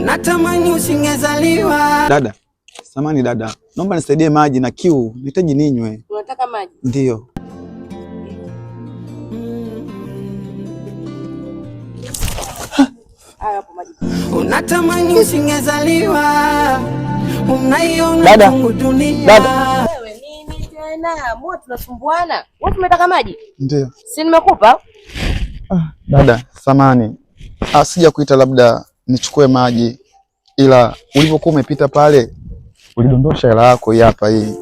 Unatamani usingezaliwa. Dada, samani dada, naomba nisaidie maji na kiu, nahitaji ninywe. Unataka maji? Ndiyo. Haya, hapo maji. Unatamani usingezaliwa. Unaiona Dada, chungu dunia. dada. Wewe nini tena? Mbona tunasumbuana? Wewe umetaka maji? Ndiyo. Si nimekupa? Dada, samani. Ah, sija kuita labda nichukue maji, ila ulivyokuwa umepita pale ulidondosha hela yako hii hapa hii.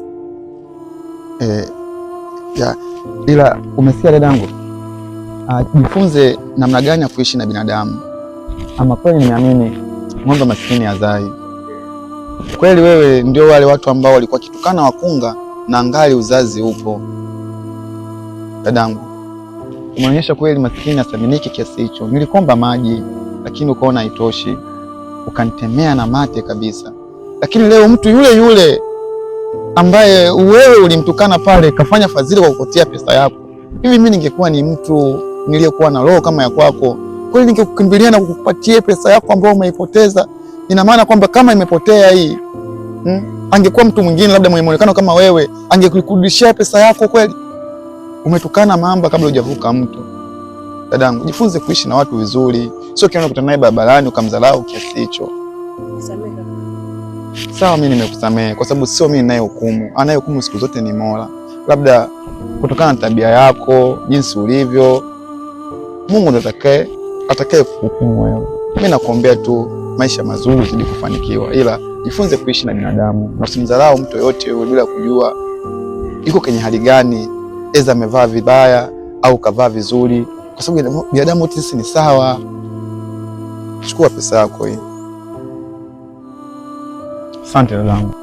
E, ya, ila umesikia dadangu? Ah, jifunze namna gani ya kuishi na binadamu. Ama kweli nimeamini ng'ombe maskini hazai. Kweli wewe ndio wale watu ambao walikuwa kitukana wakunga na angali uzazi upo. Dadangu, umeonyesha kweli maskini athaminiki kiasi hicho. Nilikomba maji lakini ukaona haitoshi, ukanitemea na mate kabisa. Lakini leo mtu yule yule ambaye wewe ulimtukana pale kafanya fadhili kwa kukutia pesa yako. Hivi mimi ningekuwa ni mtu niliyekuwa na roho kama ya kwako, kweli ningekukimbilia na kukupatia pesa yako ambayo umeipoteza? Ina maana kwamba kama imepotea hii, angekuwa mtu mwingine labda mwenye muonekano kama wewe, angekurudishia pesa yako kweli? Umetukana mamba kabla hujavuka mto. Dadangu, jifunze kuishi na watu vizuri, sio kila unakutana naye barabarani ukamdharau kiasi hicho. Nisamehe kaka. Sawa, mimi nimekusamehe kwa sababu sio mimi ninayehukumu. Anayehukumu siku zote ni Mola. Labda kutokana na tabia yako, jinsi ulivyo, Mungu ndo atakaye kuhukumu wewe. Mimi nakuombea tu maisha mazuri, uzidi kufanikiwa, ila jifunze kuishi na binadamu na usimdharau mtu yoyote yule bila kujua yuko kwenye hali gani, eza amevaa vibaya au kavaa vizuri, kwa sababu binadamu wote sisi ni sawa. Chukua pesa yako hii. Asante dadangu.